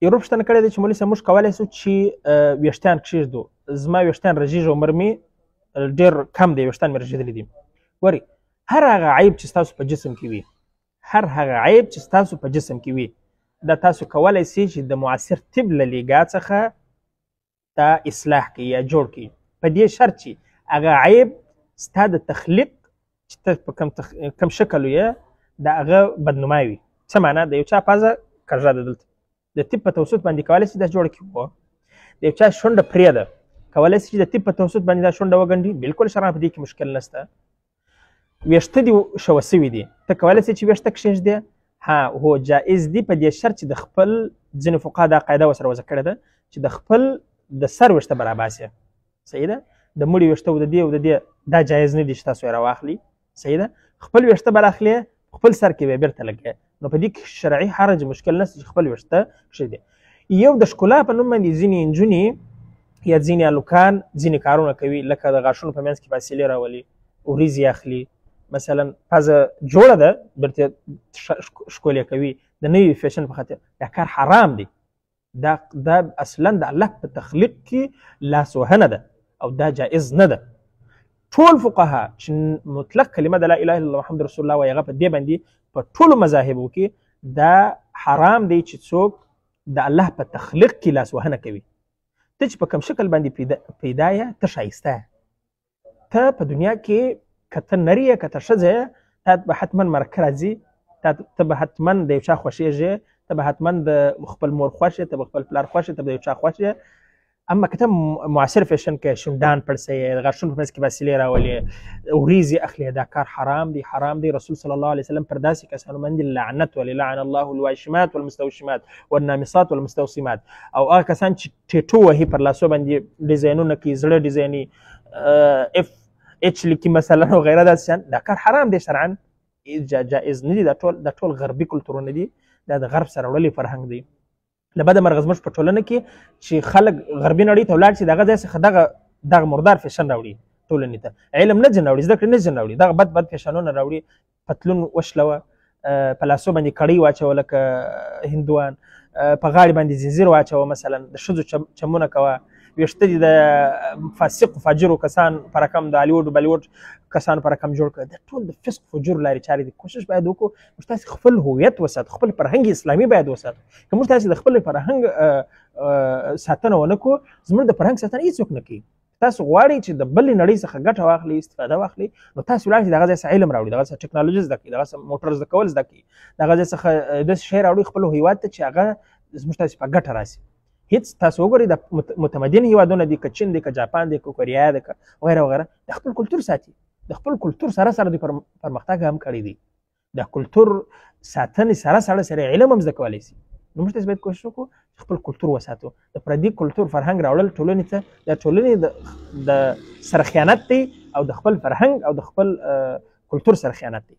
یو پوښتنه کړې ده چې مولوي صاحب، موږ کولی شو چې ویښتان کښېږدو؟ زما ویښتان رژېږي، عمر مې ډېر کم دی، ویښتان مې رژېدلي دي. ګورئ، هر هغه عیب چې ستاسو په جسم کې وي، هر هغه عیب چې ستاسو په جسم کې وي، دا تاسو کولی شئ چې د معاصر طب له لیګا څخه دا اصلاح کړئ یا جوړ کړئ، په دې شرط چې هغه عیب ستا د تخلیق چې ته په کم شکل یې د هغه بدنما وي. څه معنا؟ د یو چا پزه کږه ده، دلته د طب په توسط باندې کولی شي دا جوړه کړي. خو د یو چا شونډه پرې ده، کولی شي چې د طب په توسط باندې دا شونډه وګنډي، بالکل شرعاً په دې کې مشکل نشته. ویښته دې شوه سوي دي، ته کولی شې چې ویښته کښېږدې؟ ها هو جایز دي، په دې شرط چې د خپل ځینې فقها دا قاعده ورسره وضع کړې ده چې د خپل د سر ویښته به راباسې. صحیح ده؟ د مړي ویښته او د دې او د دې دا جایز نه دي چې تاسو یې راواخلي. صحیح ده؟ خپل ویښته به راخلې، خپل سر کې به یې بېرته لګوې، نو په دې کې شرعي حرج مشکل نشته چې خپل ویښته کښېږدې. یو د ښکلا په نوم باندې ځینې نجونې یا ځینې هلکان ځینې کارونه کوي، لکه د غاښونو په منځ کې فاصلې راولي، وریځې اخلي، مثلا پزه جوړه ده بېرته ښکلې کوي د نوي فیشن په خاطر. دا کار حرام دی، دا اصلا د الله په تخلیق کې لاسوهنه ده او دا جایز نه ده. ټول فقها چې مطلق کلمه د لا اله الا الله محمد رسول الله وایي، هغه په دې باندې په ټولو مذاهبو کې دا حرام دی چې څوک د الله په تخلیق کې لاسوهنه کوي. ته چې په کوم شکل باندې پیدا یې، ته ښایسته یې، ته په دنیا کې که ته نر یې که ته ښځه یې، تا به حتما مرکه راځي، ته به حتما د یو چا خوښېږې، ته به حتما د خپل مور خوښ یې، ته به خپل پلار خوښ یې، ته به د یو چا خوښ یې. اما که ته معاصر فیشن کې شونډان پړسوې، د غاښونو په منځ کې فاصلې راولې، وریځې اخلې، دا کار حرام دی، حرام دی. رسول صلی الله علیه وسلم پر داسې کسانو باندې لعنت ولې، لعن الله الواشمات والمستوشمات والنامصات والمستوصمات. او هغه کسان چې ټیټو وهي پر لاسو باندې ډیزاینونه کوي، زړه ډیزایني، اف اچ لیکي مثلا او غیره داسې شیان، دا کار حرام دی شرعاً، جائز نه دی. دا ټول غربي کلتورونه دي، دا د غرب سره وړلی فرهنګ دی. له بده مرغه زموږ په ټولنه کې چې خلک غربي نړۍ ته ولاړ شي، دغه ځای څخه دغه مردار فیشن راوړي ټولنې ته، علم نه ځینې راوړي، زده کړې نه ځینې راوړي، دغه بد بد فیشنونه راوړي. پتلون وشلوه، په لاسو باندې کړۍ واچوه لکه هندوان، په غاړې باندې زنځیر واچوه مثلا، د ښځو چمونه کوه، ویښته دې د فاسقو فاجرو کسان په رقم، د هالیوډ بالیوډ کسانو په رقم جوړ کړه. دا ټول د فسق فجور لارې چارې دي. کوشش باید وکړو موږ تاسې خپل هویت وساتو، خپل فرهنګ اسلامي باید وساتو. که موږ تاسې د خپل فرهنګ ساتنه ونه کړو، زموږ د فرهنګ ساتنه هیڅوک نه کوي. تاسو غواړئ چې د بلې نړۍ څخه ګټه واخلئ، استفاده واخلئ، نو تاسو ولاړ شئ د هغه ځای څخه علم راوړئ، د هغه څخه ټکنالوژي زده کړئ، د هغه څخه موټر زده کول زده کړئ، د هغه ځای څخه داسې شی راوړئ خپل هیواد ته چې هغه زموږ تاسې په ګټه راسي. هیڅ تاسو وګورئ د متمدن هیوادونه دي، که چین دی، که جاپان دی، که کوریا دی، که وغیره وغیره، د خپل کلتور ساتي، د خپل کلتور سره سره دوی پرمختګ هم کړی دی، د کلتور ساتنې سره سره سره علم هم زده کولی شي. نو موږ تاسو باید کوشش وکړو چې خپل کلتور وساتو. د پردي کلتور فرهنګ راوړل ټولنې ته د ټولنې د سره خیانت دی، او د خپل فرهنګ او د خپل کلتور سره خیانت دی.